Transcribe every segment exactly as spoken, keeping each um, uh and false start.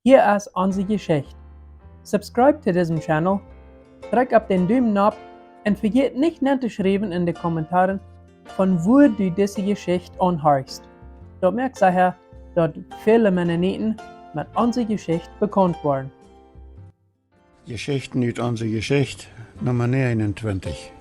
Hia es onse Jeschicht. Subscribe to disen Channel, drekj opp dän Dumen nopp un vejät nich nen to schriewen en de Kommentaren, von wua du dise Jeschicht aunhorchst. Daut moakt secha, daut väle Mennoniten met onse Jeschicht bekaunt woaren. Jeschichten ut onse Jeschicht, Numma negenuntwintich.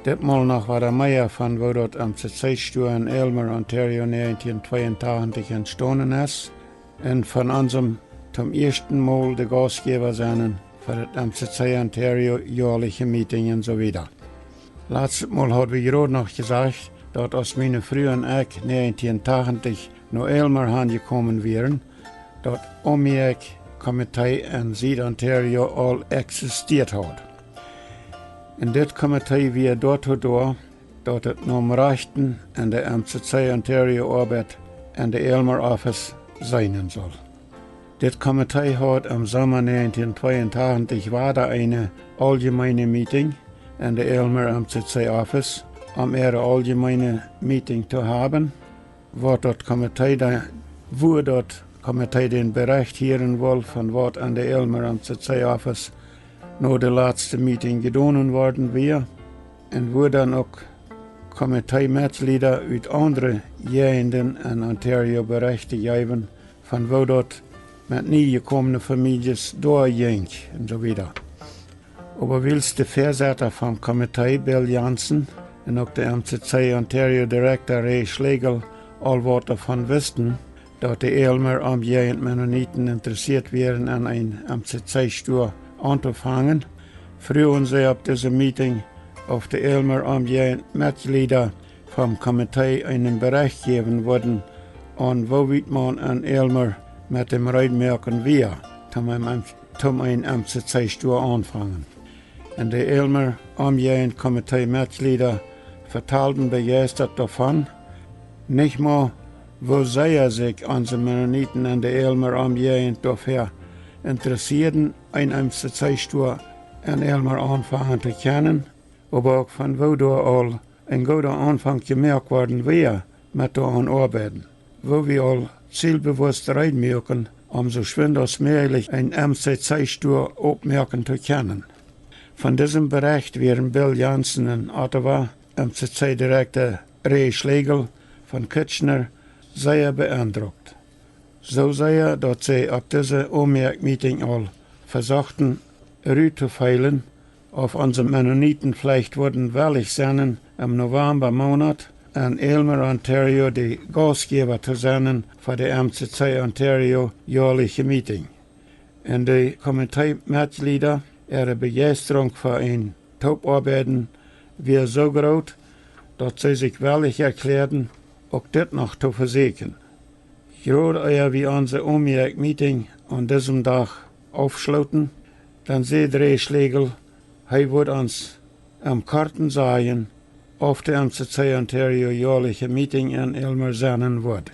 Ditmol noch wada mea von woo daut M C C Stua en Aylmer, Ontario, näajentieen tweeuntachentich entstonen es un von onsem toom ieeschten Mol de Gaustjäwa sennen fa daut M C C Ontario joaliche Meeting un soo wieda. Latstet Mol haud wie jrod noch jesajcht, daut aus miene Fru un ekj näajentieen tachentich no Aylmer han jekomen wieren, daut OMIAC Komitee en Sied-Ontario aul eksistieet haud. Un dit Komitee wia doatoo doa, daut et nom Rajchten en de M C C Ontario Oabeit en de Aylmer Office seenen sull. Dit Komitee haud em Somma näajentieen tweeuntachentich wada eene auljemeene Meeting en de Aylmer M C C Office, om äare auljemeene Meeting to haben, waut daut Komitee de, wua daut Komitee dän Berecht hieren wull von waut en de Aylmer M C C Office no de latste Meeting jedonen worden wia, un wua dan uk Komiteemetjlieda ut aundre Jäajenden en Ontario Berechte jeewen von woo daut met niejekomne Famieljes doa jinkj un soo wieda. Oba wiels de Väasetta vom Komitee, Bill Janzen, un uk de M C C Ontario Director Ray Schlegel aul waut doavon wisten, daut de Aylmer Omjäajent Mennoniten interessieet wieren, en een M C C Stua auntofangen, fruagen see opp dise Meeting, auf de Aylmer Omjäajent Metjlieda vom Komitee eenen Berecht jäwen wudden, aun woo wiet maun en Aylmer met däm Reedmoaken wia, toom een, toom een M C C Stua aunfangen. Un de Aylmer Omjäajent Komitee Metjlieda vetalden bejeistat doavon, nich mau, woo sea sikj onse Mennoniten en de Aylmer Omjäajent doafäa interessieeden, een M C C Stua en Aylmer aunfangen to kjennen, oba uk von woo doa aul een gooda Aunfank jemoakt worden wia met doa aun oabeiden, woo wie aul zielbewusst reed muaken, om soo schwind aus mäajlich een M C C Stua oppmoaken to kjennen. Von disem Berecht wieren Bill Janzen en Ottawa, M C C Direkta Ray Schlegel von Kitchener sea be'endrukt. Soo sea, daut see opp dise OMIAC Meeting aul vesochten rut to feelen, auf onse Mennoniten veleicht wudden wellich sennen, em Novamba Moonat en Aylmer, Ontario, de Gaustjäwa to sennen fa de M C C Ontario joaliche Meeting. Un de Komiteemetjlieda äare Bejeistrunk fa een Toopoabeiden wia soo groot, daut see sikj wellich erkjläaden, uk dit noch to vesäkjen. Jrod ea wie onse OMIAC Meeting aun disem Dach aufschloten, dan säd Ray Schlegel, hee wudd ons em Korten sajen, auf de M C C Ontario joaliche Meeting en Aylmer sennen wudd.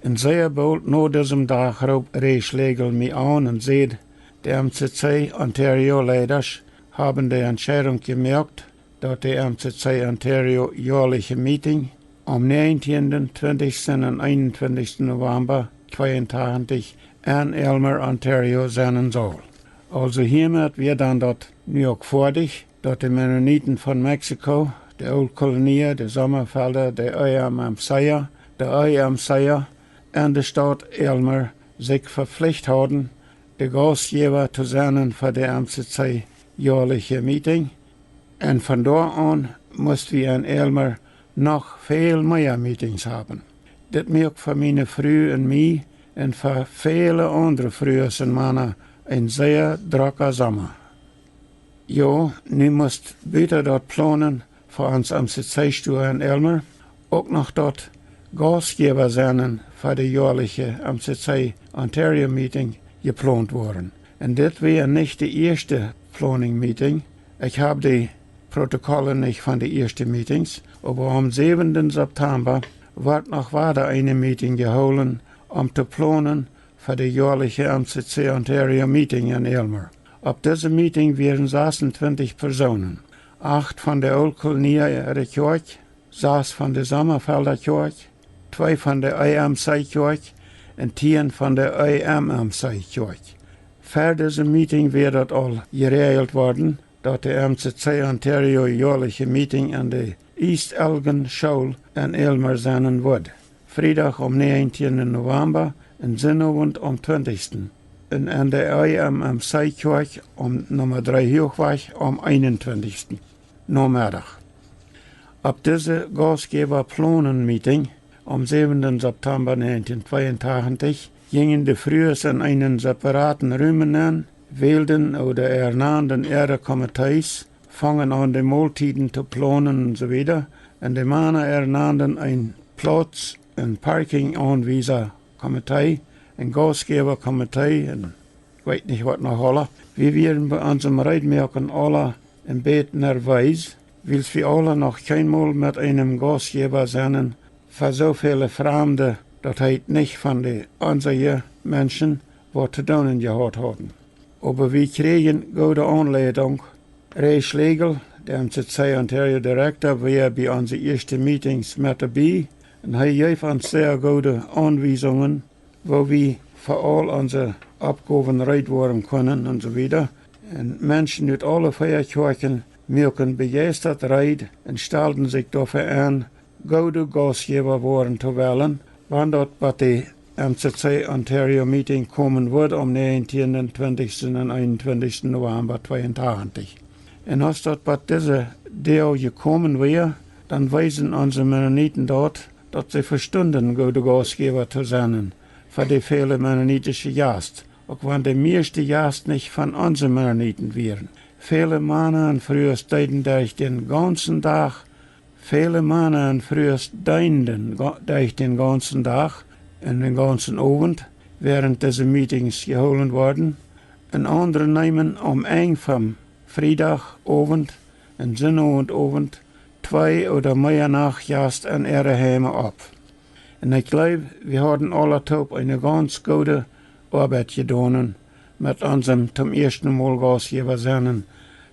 Un sea boolt no disem Dach roopt Ray Schlegel mie aun un säd, de M C C Ontario Leidasch haben de Entscheidunk jemoakt, daut de M C C Ontario joaliche Meeting aum näajentieenden, twintichsten un eenuntwintichsten Novamba tweeuntachentich en Aylmer, Ontario sennen saul. Aulsoo hiamet wia dan daut nu uk foadich, daut de Mennoniten von Mexiko, de Ooltkolonia, de Sommafelda, de E M M C, de E M C un de Staut Aylmer sikj veflicht hauden, de Gaustjäwa to sennen fa de M C C joaliche Meeting. Un von doa aun must wie en Aylmer noch väl mea Meetings haben. Dit muak fa miene Fru un mie un fa väle aundre Frues un Mana een sea drocka Somma. Jo, nu must buta daut Plonen fa ons M C C Stua en Aylmer uk noch daut Gaustjäwa sennen fa de joaliche M C C Ontario Meeting jeplont woaren. Un dit wia nich de ieeschte Planning Meeting. Ekj hab de Protokollen nich von de ieeschte Meetings, oba aum säwenden September wort noch wada eene Meeting jehoolen, om to plonen fa de joaliche M C C Ontario Meeting en Aylmer. Opp dise Meeting wieren sasuntwintich Persoonen, acht von de Ooltkolonia äare Kjoakj, sas von de Sommafelda Kjoakj, twee von de E M C Kjoakj un tieen von de E M M C Kjoakj. Ver dise Meeting wia daut aul jeräajelt worden, daut de M C C Ontario joaliche Meeting aun de East Elgin School en Aylmer sennen wudd. Friedach aum näajentieenden November un Sinnowent aum twintichsten. Un aun de E M M C Kjoakj aum Numma dree Huachwajch aum eenuntwintichsten Nomeddach. Opp dise Gaustjäwa Plonen Meeting aum säwenden September näajentieen tweeuntachentich jinjen de Frues en eenen separaten Rum nenn, wälden ooda ernanden äare Komitees, fungen aun de Moltieden to plonen un soo wieda. Un de Mana ernanden een Plauz- un Parking-Aunwiesa Komitee, een Gaustjäwa Komitee un ekj weet nich waut noch aula. Wie wieren bie onsem Reedmoaken aula een bät nerwees, wiels wie aula noch kjeenmol met eenem Gaustjäwa sennen fa soo väle Framde, daut heet nich von de onseje Menschen, waut to doonen jehaut hauden. Oba wie kjrieejen goode Aunleidunk. Ray Schlegel, de M C C Ontario Director, wia bie onse ieeschte Meetings met doabie un hee jeef ons sea goode Aunwiesungen, woo wie fa aul onse Oppgowen reed woaren kunnen un soo wieda. Un Menschen ut aule vea Kjoakjen muaken bejeistat reed un stalden sikj doafäa aun, goode Gaustjäwa woaren to wellen, wan daut bie de M C C Ontario Meeting komen wudd aum näajentieenden, twintichsten un eenuntwintichsten November tweeuntachentich. Un aus daut bie dise Doag jekomen wia, dan weesen onse Mennoniten daut, daut see vestunden, goode Gaustjäwa to sennen fa de väle mennonitische Jast, uk wan de mieeschte Jast nich von onse Mennoniten wieren. Väle Mana un Frues deeden derch dän gaunzen Dach Väle Mana un Frues deenden go-, derch dän gaunzen Dach un dän gaunzen Owent, wäarent dise Meetings jehoolen worden, un aundre neemen aum Enj vom Friedachowent un Sinnowentowent twee ooda mea Nachtjast en äare Heime opp. Un ekj jleew, wie hauden aula toop eene gaunz goode Oabeit jedonen met onsem toom ieeschten Mol Gaustjäwa sennen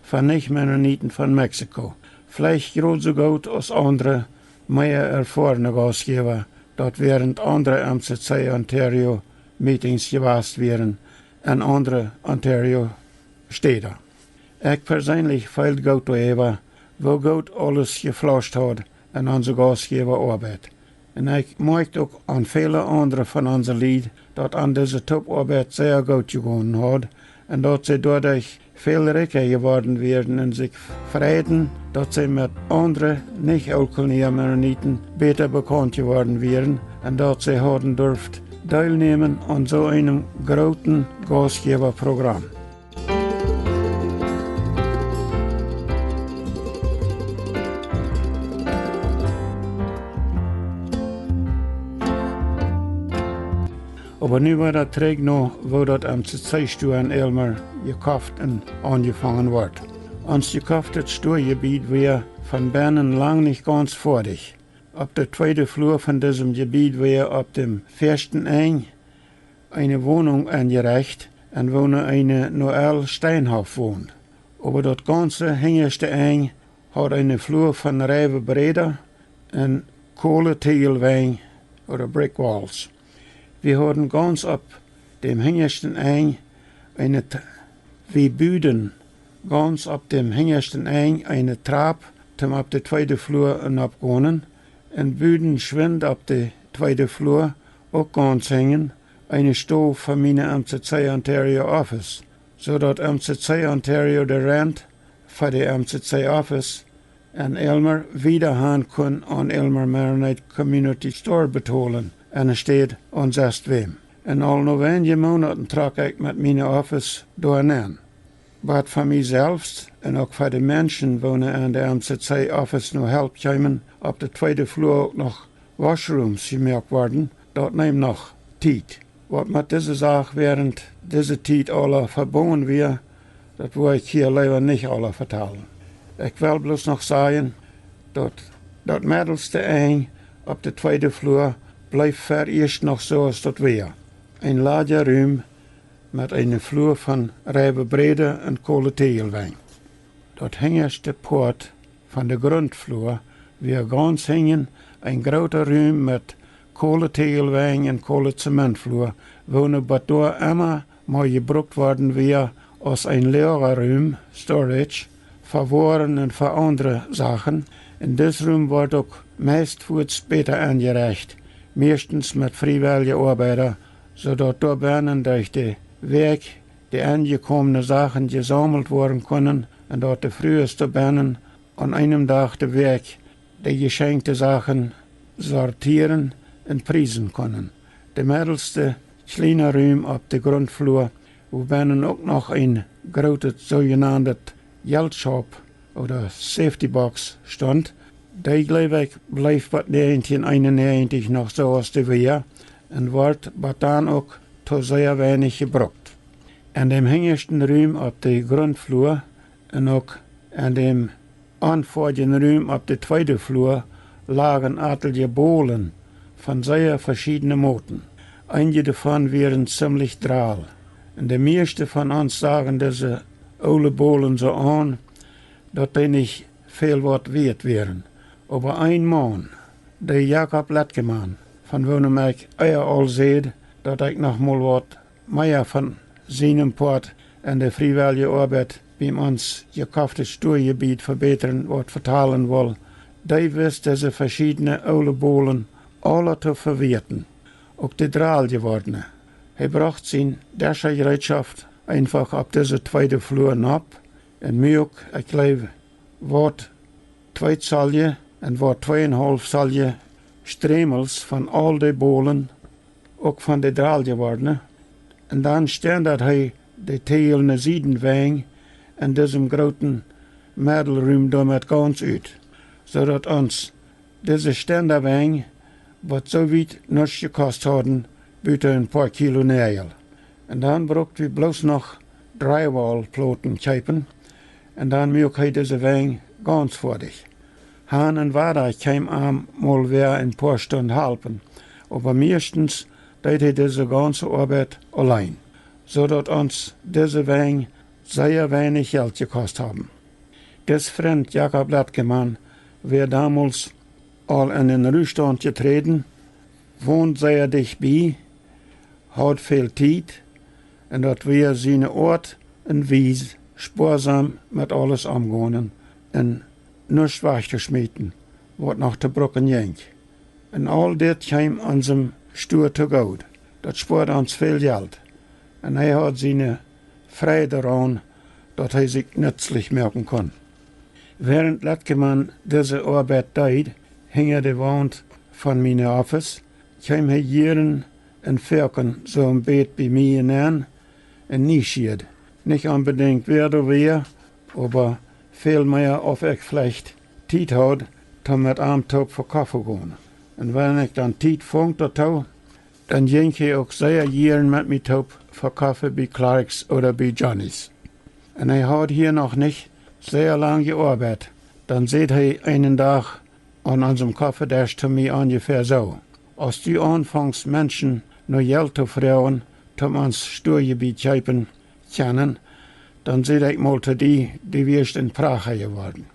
von Nich-Mennoniten von Mexiko. Veleicht jrod soo goot aus aundre, mea erfoarne Gaustjäwa, daut wäarent aundre M C C Ontario Meetings jewast wieren en aundre Ontario Städa. Ekj perseenlich feeld goot doaräwa, woo goot aules jeflauscht haud en onse Gaustjäwa Oabeit. Un ekj moakjt uk aun väle aundre von onse Lied, daut an dise Toopoabeit sea goot jegonen haud un daut see doaderch väl rikja jeworden wieren un sikj freiden, daut see met aundre Nich-Ooltkolonia Mennoniten bäta bekaunt jeworden wieren un daut see hauden durft deelnämen aun soo eenem grooten Gaustjäwaprogram. Oba nu wada trigj no woo daut M C C Stua en Aylmer jekoft un aunjefongen wort. Ons jekoftet Stuajebied wia von bennen lang nich gaunz foadich. Opp de tweede Flua von disem Jebied wia opp däm väaschten Enj eene Wonunk enjerecht, en woone eene Noelle Steinhoff wond. Oba daut gaunze hinjaschte Enj haud eene Flua von reiwe Bräda un Kohletäajelwenj ooda brick walls. Wie hauden gaunz opp däm hinjaschten Enj eene T-, wie buden gaunz opp däm hinjaschten Enj eene Trap, toom opp de tweede Flua nopp gonen, un buden schwind opp de tweede Flua, uk gaunz hinjen, eene Stow fa miene M C C Ontario Office, soo daut M C C Ontario de Rent fa de M C C Office en Aylmer wieda han kunn aun Aylmer Mennonite Community Store betolen, enne Städ aun sestwäm. Un aul no weinje Moonaten trock ekj met miene Office doa nenn. Waut fa mie selfst un uk fa de Menschen, woone aun de M C C Office no Help kjeemen, opp de tweede Flua uk noch washrooms jemoakt worden, daut neem noch Tiet. Waut met dise Sach wäarent dise Tiet aula vebungen wia, daut woa ekj hia leewa nich aula vetalen. Ekj well bloos noch sajen, daut daut meddelste Enj opp de tweede Flua bleef verieescht noch soo aus daut wia. Een ladja Rum met eene Flua von reiwe Bräda un Kohletäajelwenj. Daut hinjaschte Poat von de Gruntflua wia gaunz hinjen een groota Rum met Koletägelwenj un Kolezementflua, woone bat doa emma mau jebrukt worden wia aus een Loajarum, storage, fa Woaren un fa aundre Sachen. Un dis Rum wort uk meist fuaz bäta enjerecht, meistens met friewellje Oabeida, soo daut doa bennen derch de Wäakj de enjekomne Sachen jesaumelt woaren kunnen un daut de Frues doa bennen aun eenem Dach de Wäakj de jeschenkte Sachen sortieren un priesen kunnen. De meddelste, kjliena Rum opp de Gruntflua, wua bennen uk noch een grootet soojenantet Jeltschaup ooda Safety Box stunt, dee, jleew ekj, bleef bat näajentieen eenunnäajentich noch soo aus dee wia un wort bat dan uk too sea weinich jebrukt. En däm hinjaschten Rum opp de Gruntflua un uk en däm aunfoadjen Rum opp de tweede Flua lagen atelje Bolen von sea veschiedne Moten. Eenje doavon wieren zimlich drall. Un de mieeschte von ons sagen dise oole Bolen soo aun, daut dee nich väl waut wieet wieren. Oba een Maun, de Jakob Letkeman, von woonem ekj ea aul säd, daut ekj noch mol waut mea von sienem Poat en de friewellje Oabeit biem ons jekofte Stuajebiet vebätren waut vetalen wull, dee wist dise veschiedne oole Bolen aula to vewieeten, uk de drall jewordne. Hee brocht sien Deschajereetschoft eenfach opp dise tweede Flua nopp un muak, ekj jleew, waut twee Zolje un waut tweeunhaulf Zolje Strämels von aul de Bolen, uk von de drall jewordne. Un dan ständ daut hee de tägelne Siedenwenj en disem grooten Meddelrum doamet gaunz ut, soo daut ons dise Ständawenj, waut soo wiet nuscht jekost hauden, buta een poa Kilo Näajel. Un dan brukt wie bloos noch Drywall-Ploten kjeepen, un dan muak hee dise Wenj gaunz foadich. Han un wada kjeem am mol wäa een poa Stund halpen, oba mieeschtens deed hee dise gaunze Oabeit auleen, soo daut ons dise Wenj sea weinich Jelt jekost haben. Dis Frint Jakob Letkeman wia domols aul en dän Ruhstaunt jeträden, wond sea dicht bie, haud väl Tiet, un daut wia siene Oat un Wies, spoasam met aules omgonen un nuscht wajch to schmieten, waut noch to brucken jinkj. Un aul dit kjeem onsem Stua to goot. Daut spoad ons väl Jelt. Un hee haud siene Freid doaraun, daut hee sikj nutzlich moaken kunn. Wäarent Letkeman dise Oabeit deed, hinja de Waunt von miene Office, kjeem hee jieren un foaken soo een bät bie mie nenn un nieschieed, nich onbedinjt wäa doa wia, oba väl mea auf ekj veleicht Tiet haud, toom met am toop fa Koffe gonen. Un wan ekj dan Tiet funk doatoo, dan jinkj hee uk sea jieren met mie toop fa Koffe bie Clark's ooda bie Johnny's. Un hee haud hia noch nich sea lang jeoabeit, dan säd hee eenen Dach aun onsem Koffedesch to mie onjefäa soo: Aus du aunfongst Menschen no Jelt to froagen, toom ons Stuajebiet kjeepen kjennen, dan säd ekj mol to die, du wieescht een Pracha jeworden.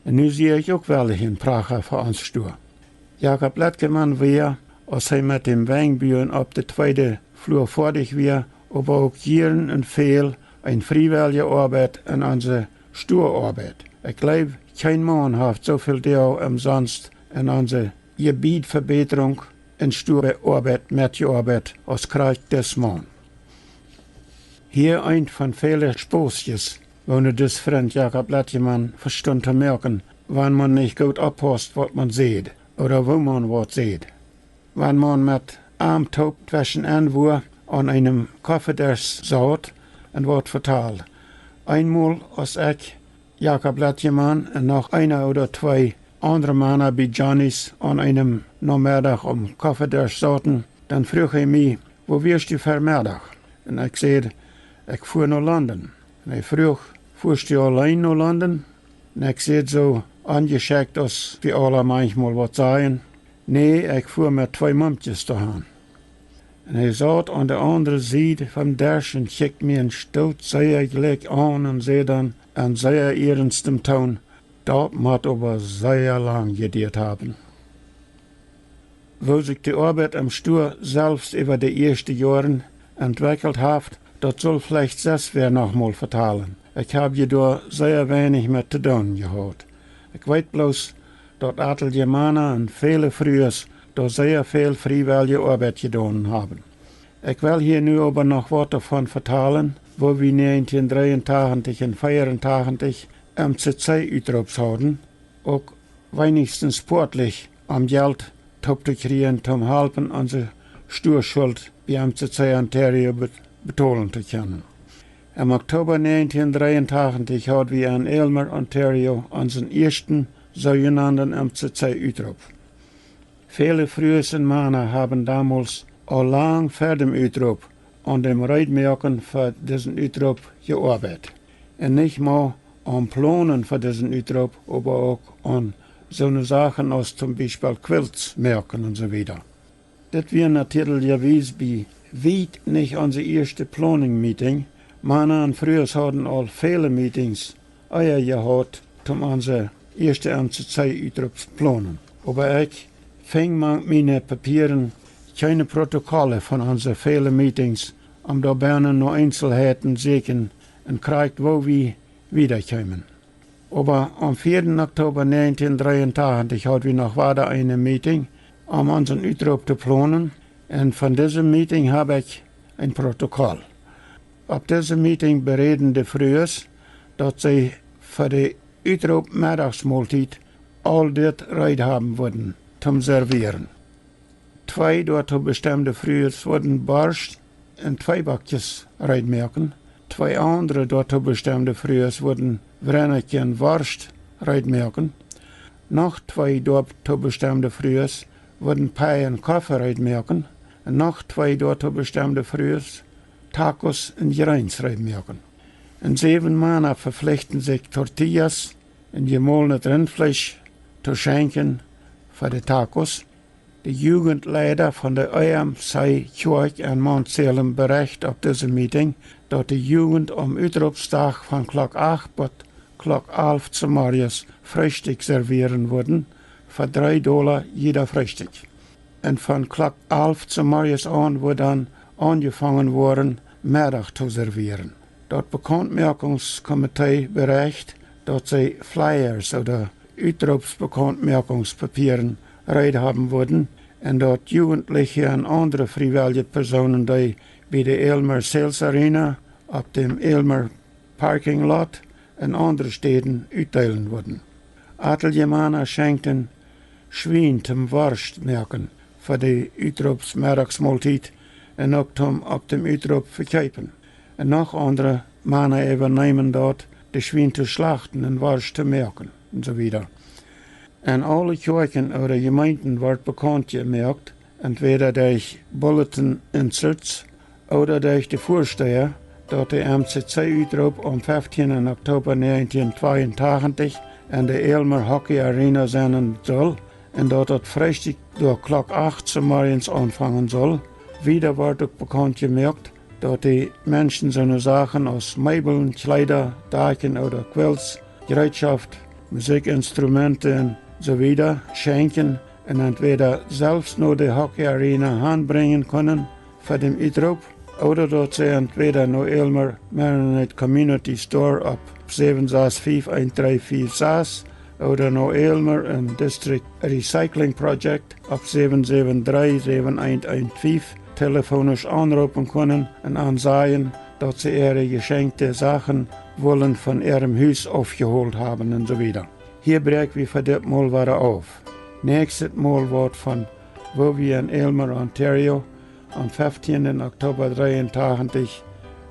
Un nu sie ekj uk wellich een Pracha fa ons Stua. Jakob Letkeman wia, aus hee met däm Wenjbuen opp de tweede Flua foadich wia, oba uk jieren un väl een friewellje Oabeit en onse Stuaoabeit. Ekj jleew, kjeen Maun haft soo väl Doag omsonst en onse Jebietvebetrunk un Stuaoabeit metjeoabeit aus krakjt dis Maun. Hia eent von väle Sposkjes, woone dis Frint Jakob Letkeman vestunt to moaken, wan maun nich goot oppaust, waut maun säd, ooda woo maun waut säd. Wan maun met am toop tweschen enn wua aun eenem Koffedesch saut un waut vetald. Eenmol, aus ekj, Jakob Letkeman un noch eena ooda twee aundre Mana bie Johnny's aun eenem Nomeddach aum Koffedesch sauten, dan fruach hee mie: Wua wieescht du vemeddach? Un ekj säd: Ekj fua no London. Un hee fruach: Fuascht du auleen no London? Un ekj säd soo onjeschekjt, aus wie aula manchmol waut sajen: Nä, ekj fua met twee Mumkjes doahan. Un hee saut aun de aundre Sied vom Desch un kjikjt mie een Stoot sea jlikj aun un säd dan en sea iernsten Toon: Daut mott oba sea lang jedieet haben. Woo sikj de Oabeit em Stua selfst äwa de ieeschte Joaren entwekjelt haft, daut sull veleicht sest wäa noch mol vetalen. Ekj hab je doa sea weinich met to doonen jehaut. Ekj weet bloos, daut atelje Mana un väle Frues doa sea väl friewellje Oabeit jedonen haben. Ekj well hia nu oba noch waut doavon vetalen, woo wie näajentieen dreeuntachentich un veeruntachentich M C C Utroops hauden, uk weinichstens poatlich, om Jelt toop to kjrieen, toom halpen onse Stuaschult bie M C C Ontario be-, betolen to kjennen. Em Oktoba näajentieen dreeuntachentich haud wie en Aylmer, Ontario, onsen ieeschten soojenanden M C C Utroop. Väle Frues un Mana haben domols aul lang ver däm Utroop aun däm Reedmoaken fa disen Utroop jeoabeit. Un nich mau aun Plonen fa disen Utroop, oba uk aun soone Sachen aus toom Biespel Quilts moaken un soo wieda. Dit wia natieedlichawies bie wiet nich onse ieeschte Planning Meeting. Mana un Frues hauden aul väle Meetings ea jehaut, toom onse ieeschte M C C Utroop to plonen. Oba ekj finj mank miene Papieren kjeene Protokolle von onse väle Meetings, om doa bennen no Eenselheiten to sieekjen un krakjt woo wie wieda kjeemen. Oba aum vieeden Oktoba näajentieen dreeuntachentich haud wie noch wada eene Meeting, om onsen Utroop to plonen, un von dise Meeting hab ekj een Protokoll. Opp dise Meeting beräden de Frues, daut see fa de Utroop Meddachsmoltiet aul dit reed haben wudden toom servieren. Twee doatoo bestemde Frues wudden Borscht un twee Bakjes reed moaken. Twee aundre doatoo bestemde Frues wudden Wrenekje un Worscht reed moaken. Noch twee doatoo bestemde Frues wudden Pei un Koffe reed moaken. Un noch twee doatoo bestemde Frues Tacos un Jreens reed moaken. Un säwen Mana veflichten sikj, Tortillas un jemolnet Rintfleesch to schenkjen fa de Tacos. De Jugendleida von de E M C Kjoakj en Mount Salem berecht opp dise Meeting, daut de Jugend aum Utroopsdach von Klock acht bat Klock alf zemorjes Freestikj servieren wudden, fa dree Dolla jieda Freestikj. Un von Klock alf zemorjes aun wudd dan aunjefongen woaren, Meddach to servieren. Daut Bekauntmoakungskomitee berecht, daut see Flyers ooda Utroopsbekauntmoakungspapieren reed haben wudden, un daut Jugentliche un aundre friewellje Persoonen dee bie de Aylmer Sales Arena, opp däm Aylmer Parking Lot un aundre Städen utdeelen wudden. Atelje Mana schenkjten Schwien toom Worscht moaken fa de Utroopsmeddachsmoltiet un uk toom opp däm Utroop vekjeepen. Un noch aundre Mana äwaneemen daut, de Schwien to schlachten un Worscht to moaken un soo wieda. En aule Kjoakjen ooda Jemeenten wort bekaunt jemoakt, entwäda derch bulletin inserts ooda derch de Väasteha, daut de M C C Utroop aum feftienden Oktoba näajentieen tweeuntachentich en de Aylmer Hockey Arena sennen sull un daut daut Freestikj doa Klock acht zemorjes aunfangen sull. Wieda wort uk bekaunt jemoakt, daut de Menschen soone Sachen aus Meeblen, Kjleeda, Dakjen ooda Quilts, Jereetschoft, Musikjinstrumenten un soo wieda schenkjen un entwäda selfst no de Hockey Arena hanbrinjen kunnen fa däm Utroop, ooda daut see entwäda no Aylmer Mennonite Community Store opp säwen sas fief eent dree fief sas ooda no Aylmer un District Recycling Project opp säwen säwen dree säwen eent eent fief telefonisch aunroopen kunnen un aunsajen, daut see äare jeschenkjte Sachen wullen von äarem Hus aufjeholt haben un soo wieda. Hia bräakj wie fa dit Mol wada auf. Näakjstet Mol woat von woo wie en Aylmer, Ontario, aum feftienden Oktoba dreeuntachentich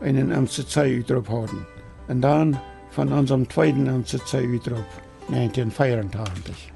eenen M C C Utroop hauden. Un dan von onsem tweeden M C C Utroop, näajentieen veeruntachentich.